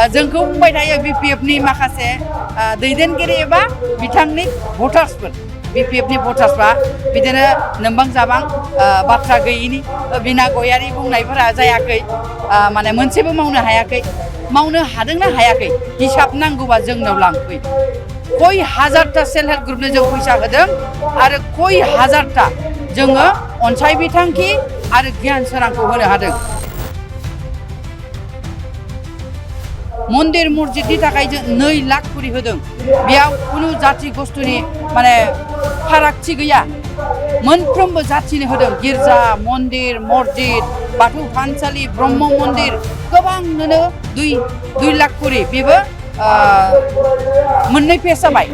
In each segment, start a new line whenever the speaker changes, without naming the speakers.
जोंखौ बुंबाय थायो BPF नि माखासे दैदेनगिरि एबा बिथांनि भटार्सफोर BPF नि भटार्सफ्रा बिदिनो नोंबां जाबां बाथ्रा गैयिनि बिना गयारि बुंनायफोरा जायाखै माने मोनसेबो मावनो हायाखै मावनो हादोंना हायाखै हिसाब नांगौबा जोंनाव लांफै कय हाजारता सेल्फ हेल्प ग्रुपनो जों फैसा होदों आरो कय हाजारता जोङो अनसाय बिथांखि आरो गियान सोरांखौ होनो हादों मन्दिर मस्जिदनि थाखाय जों 2 लाख करि होदों बेयाव कुनु जाति गस्तुनि माने फारागथि गैया मोनफ्रोमबो जातिनो होदों गिर्जा मन्दिर मस्जिद बाथौ थानसालि ब्रह्म मन्दिर गोबांनो 2 लाख करि बेबो मोननै पेज जाबाय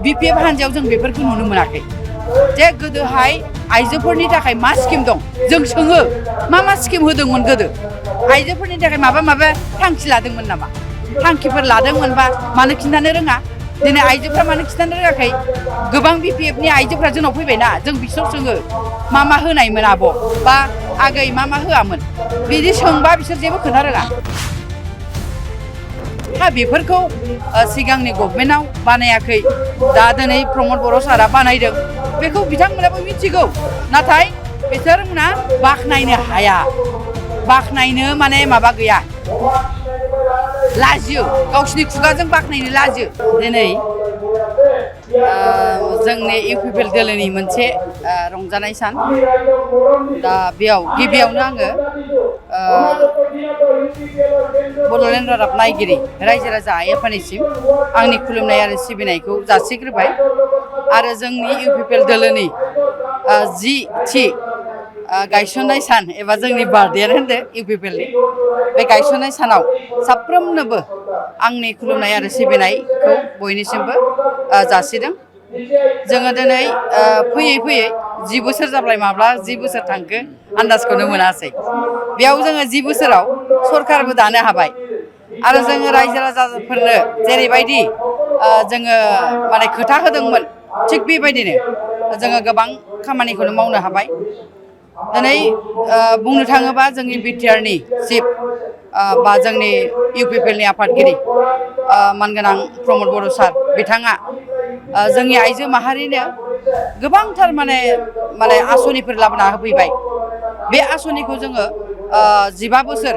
BPF हान्जायाव जों बेफोरखौ नुनो मोनाखै जे गोदोहाय आइजोफोरनि थाखाय मा स्किम दं जों सोङो मा स्किम होदोंमोन गोदो आइजोफोरनि थाखाय माबा थांखि लादोंमोन नामा थांखिफोर लादोंमोनबा मानो खिन्थानो रोङा दिनै आइजोफ्रा मानो खिन्थानो रोङाखै गोबां BPF नि आइजोफ्रा जोंनाव फैबायना जों बिसोर सोङो मा होनायमोन आब' बा आगै मा होआमोन बिदि सोंबा बिसोर जेबो खोन्था रोङा बेफोरखौ सिगांनि गभर्नमेन्टआव बानायाखै दा दिनै प्रमद बर' सारा बानायदों बेखौ बिथांमोनाबो मिथिगौ नाथाय बिसोरमोना बाखनायनो हाया बाखनायनो माने माबा गैया लाजियो गावसिनि खुगाजों बाखनायनो लाजियो दिनै जोंनि UPPL दोलोनि मोनसे रंजानाय सान दा बेयाव गिबियावनो आङो बड'लेण्ड रादाब नायगिरि रायजो राजा आइ आफानिसिम आंनि खुलुमनाय आरो सिबिनायखौ जासिग्रोबाय आरो जोंनि UPPL दोलोनि 10थि गायसननाय सान एबा जोंनि बार्थडेआनो होनदो UPPL नि बे गायसननाय सानाव साफ्रोमनोबो आंनि खुलुमनाय आरो सिबिनायखौ बयनिसिमबो जासिदों जोङो दिनै फैयै 10 बोसोर जाबाय माब्ला 10 बोसोर थांखो आन्दाजखौनो मोनासै बेयाव जोङो 10 बोसोराव सरकारबो दानो हाबाय आरो जोङो रायजो राजाफोरनो जेरैबायदि जोङो माने खोथा होदोंमोन थिग बेबायदिनो जोङो गोबां खामानिखौनो मावनो हाबाय दिनै बुंनो थाङोबा जोंनि BTR नि चिफ बा जोंनि UPPL नि आफादगिरि मानगोनां प्रमद बर' सार बिथाङा जोंनि आइजो माहारिनो गोबांथार माने आसनिफोर लाबोना होफैबाय बे आसनिखौ जोङो 15 बोसोर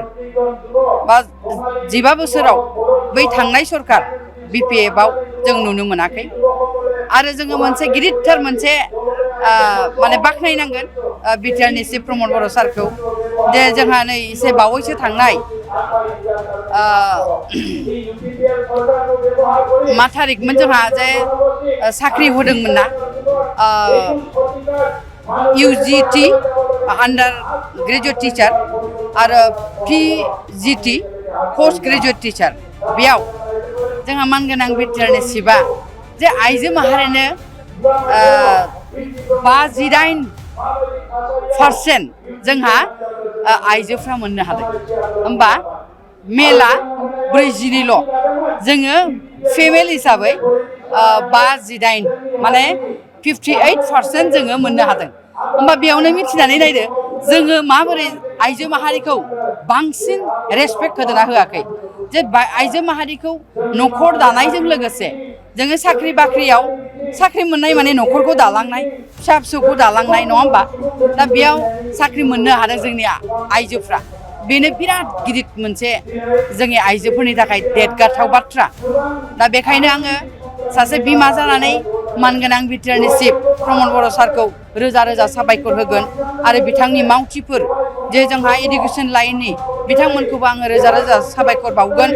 बा 15 बोसोराव बै थांनाय सरकार BPF आव जों नुनो मोनाखै आरो जोङो मोनसे गिदिरथार मोनसे माने बाख्नायनांगोन BTR नि चिफ प्रमद बर' सारखौ जे जोंहा नै एसे बावैसो थांनाय मा थारिखमोन जोंहा जे साख्रि होदोंमोन ना UGT आन्डार ग्रेजुवेट टिचार आरो PGT पोस्ट ग्रेजुवेट टिचार बेयाव जोंहा मानगोनां BTR नि चिफआ जे आइजो माहारिनो 58% जोंहा आइजोफ्रा मोननो हादों होमबा मेला 40निल' जोङो फेमेल हिसाबै 58 माने 58% जोङो मोननो हादों होमबा बेयावनो मिथिनानै नायदो जोङो माबोरै आइजो माहारिखौ बांसिन रेसपेक्ट होदोंना होआखै जे आइजो माहारिखौ न'खर दानायजों लोगोसे जोङो साख्रि बाख्रियाव साख्रि मोननाय माने न'खरखौ दालांनाय फिसा फिसौखौ दालांनाय नङा होमबा दा बेयाव साख्रि मोननो हादों जोंनि आइजोफ्रा बेनो बिराद गिदिर मोनसे जोंनि आइजोफोरनि थाखाय देरगाथाव बाथ्रा दा बेखायनो आङो सासे बिमा जानानै मानगोनां BTR नि चिफ प्रमद बर' सारखौ रोजा साबायखर होगोन आरो बिथांनि मावथिफोर जे जोंहा एडुकेसन लाइननि बिथांमोनखौबो आङो रोजा साबायखर बावगोन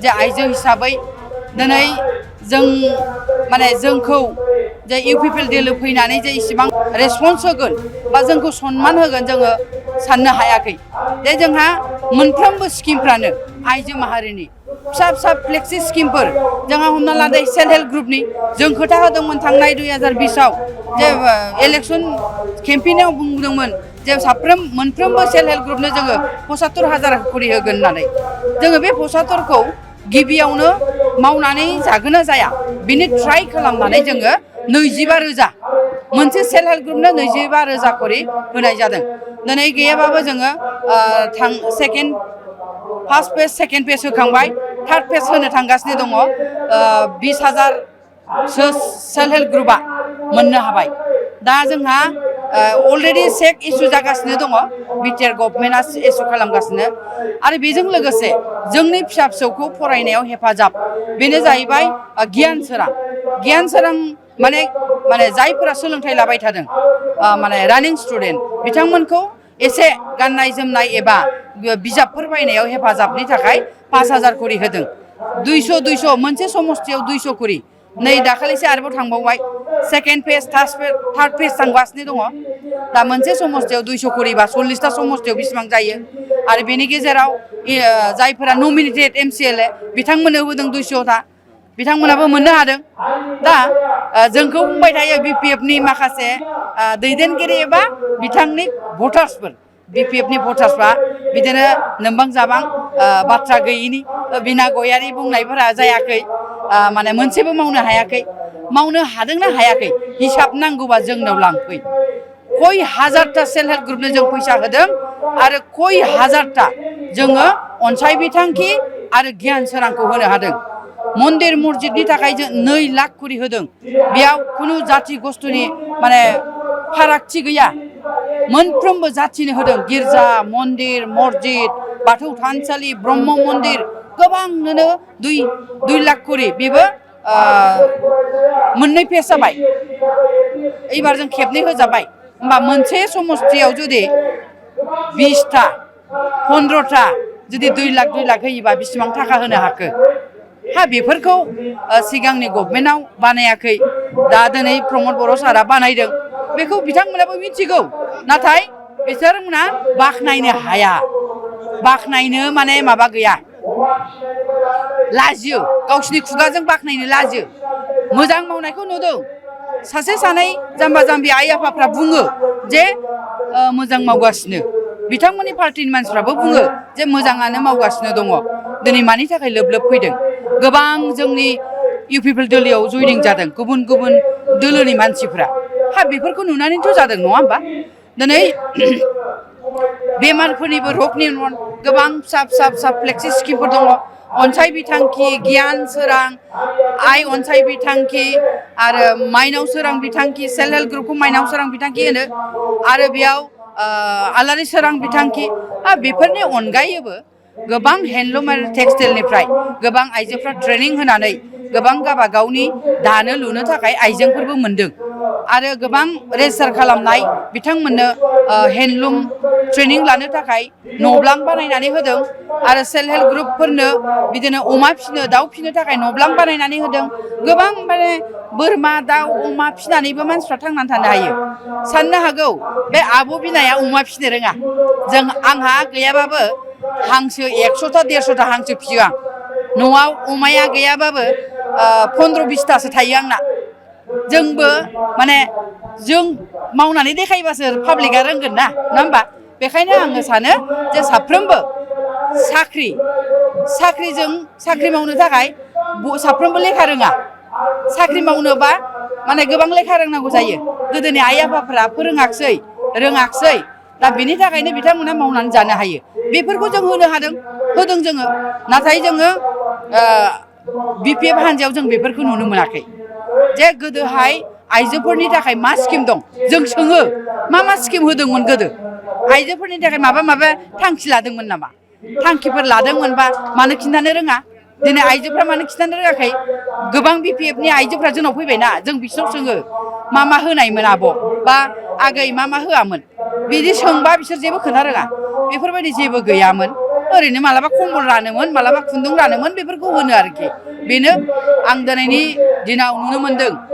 जे आइजो हिसाबै दिनै जों माने जोंखौ जे UPPL दोलो फैनानै जे इसिबां रेसपन्स होगोन बा जोंखौ सनमान होगोन जोङो साननो हायाखै जे जोंहा मोनफ्रोमबो स्किमफ्रानो आइजो माहारिनि फिसा फ्लेक्सि स्किमफोर जोंहा हमना लादो सेल्फ हेल्प ग्रुपनि जों खोथा होदोंमोन थांनाय 2020आव जे इलेक्सन केम्पेइनाव बुंदोंमोन जे मोनफ्रोमबो सेल्फ हेल्प ग्रुपनो जोङो 75,000 करि होगोन होननानै जोङो बे 75,000खौ गिबियावनो मावनानै जागोन ना जाया बिनि ट्राइ खालामनानै जोङो 25,000 मोनसे सेल्फ हेल्प ग्रुपनो 25,000 करि होनाय जादों दिनै गैयाबाबो जोङो second first page second page होखांबाय थार्ड पेज होनो थांगासिनो दङ 20,000 सेल्फ हेल्प ग्रुपआ मोननो हाबाय दा जोंहा अलरेडि चेक इस्यु जागासिनो दङ बिटिआर गभर्नमेन्टआ इस्यु खालामगासिनो आरो बेजों लोगोसे जोंनि फिसा फिसौखौ फरायनायाव हेफाजाब बेनो जाहैबाय गियान सोरां माने जायफोरा सोलोंथाइ लाबाय थादों माने रानिं स्टुडेन्ट बिथांमोनखौ एसे गाननाय जोमनाय एबा बिजाबफोर बायनायाव हेफाजाबनि थाखाय 5,000 करि होदों 200 मोनसे समस्थियाव 200 करि नै दाखालिसो आरोबाव थांबावबाय सेकेन्ड पेज थार्ड पेज थांगासिनो दङ दा मोनसे समस्थियाव 200 करिबा 40टा समस्थियाव बेसेबां जायो आरो बेनि गेजेराव जायफोरा नमिनेटेड MCLA बिथांमोननो होदों 200टा बिथांमोनाबो मोननो हादों दा जोंखौ बुंबाय थायो BPFनि माखासे दैदेनगिरि एबा बिथांनि भटार्सफोर BPFनि भटार्सफ्रा बिदिनो नोंबां जाबां बाथ्रा गैयिनि बिना गयारि बुंनायफोरा जायाखै माने मोनसेबो मावनो हायाखै मावनो हादोंना हायाखै हिसाब नांगौबा जोंनाव लांफै कय हाजारटा सेल्फ हेल्प ग्रुपनो जों फैसा होदों आरो कय हाजारटा जोङो अनसाय बिथांखि आरो गियान सोरांखौ होनो हादों मन्दिर मस्जिदनि थाखाय जों 2 लाख करि होदों बेयाव खुनु जाथि गस्थुनि माने फारागथि गैया मोनफ्रोमबो जाथिनो होदों गिर्जा मन्दिर मस्जिद बाथौ थानसालि ब्रह्म मन्दिर गोबांनो 2 लाख करि बेबो मोननै पेज जाबाय एबार जों खेबनै होजाबाय होमबा मोनसे समस्थियाव जुदि 20टा 15टा जुदि 2 लाख होयोबा बेसेबां थाखा होनो हाखो बेफोरखौ सिगांनि गभर्नमेन्टआव बानायाखै दा दिनै प्रमद बर' सारा बानायदों बेखौ बिथांमोनाबो मिथिगौ नाथाय बिथांमोना बाखनायनो हाया बाखनायनो माने माबा गैया लाजियो गावसिनि खुगाजों बाखनायनो लाजियो मोजां मावनायखौ नुदों सासे सानै जाम्बा जाम्बि आइ आफाफ्रा बुङो जे मोजां मावगासिनो बिथांमोननि पार्टिनि मानसिफ्राबो बुङो जे मोजाङानो मावगासिनो दङ दिनै मानि थाखाय लोब फैदों गोबां जोंनि UPP दोलोआव जयनिं जादों गुबुन दोलोनि मानसिफ्रा बेफोरखौ नुनानैथ' जादों नङा होमबा दिनै बेमारफोरनिबो रगनि गोबां फिसा फ्लेक्सि स्किमफोर दङ अनसाय बिथांखि गियान सोरां आइ अनसाय बिथांखि आरो माइनाव सोरां बिथांखि सेल्फ हेल्प ग्रुपखौ माइनाव सोरां बिथांखि होनो आरो बेयाव आलारि सोरां बिथांखि बेफोरनि अनगायैबो गोबां हेन्डलुम आरो टेक्सटाइलनिफ्राय गोबां आइजोफ्रा ट्रेनिं होनानै गोबां गावबा गावनि दानो लुनो थाखाय आइजेंफोरबो मोनदों आरो गोबां रेजिस्टार खालामनाय बिथांमोननो हेन्डलुम ट्रेनिं लानो थाखाय न'ब्लां बानायनानै होदों आरो सेल्फ हेल्प ग्रुपफोरनो बिदिनो अमा फिसिनो दाउ फिसिनो थाखाय न'ब्लां बानायनानै होदों गोबां माने बोरमा दाउ अमा फिसिनानैबो मानसिफ्रा थांनानै थानो हायो साननो हागौ बे आब' बिनाया अमा फिसिनो रोङा आंहा गैयाबाबो हांसो 100टा 150टा हांसो फियो आं न'आव अमाया गैयाबाबो 15-20टासो थायो आंना जोंबो माने जों मावनानै देखायबासो पाब्लिकआ रोंगोन ना नङा होमबा बेखायनो आङो सानो जे साफ्रोमबो साख्रि मावनो थाखाय साफ्रोमबो लेखा रोङा साख्रि मावनोबा माने गोबां लेखा रोंनांगौ जायो गोदोनि आइ आफाफोरा फोरोङाखसै रोङाखसै दा बेनि थाखायनो बिथांमोना मावनानै जानो हायो बेफोरखौ जों होदों जोङो नाथाय जोङो BPF हान्जायाव जों बेफोरखौ नुनो मोनाखै जे गोदोहाय आइजोफोरनि थाखाय मा स्किम दं जों सोङो मा स्किम होदोंमोन गोदो आइजोफोरनि थाखाय माबा थांखि लादोंमोन नामा थांखिफोर लादोंमोनबा मानो खिन्थानो रोङा दिनै आइजोफ्रा मानो खिन्थानो रोङाखै गोबां BPFनि आइजोफ्रा जोंनाव फैबायना जों बिसोरनाव सोङो मा होनायमोन आब' बा आगै मा होआमोन बिदि सोंबा बिसोर जेबो खोन्था रोङा बेफोरबायदि जेबो गैयामोन ओरैनो मालाबा कम्बल रानोमोन मालाबा खुन्दुं रानोमोन बेफोरखौ होनो आरोखि बेनो आं दिनैनि दिनाव नुनो मोनदों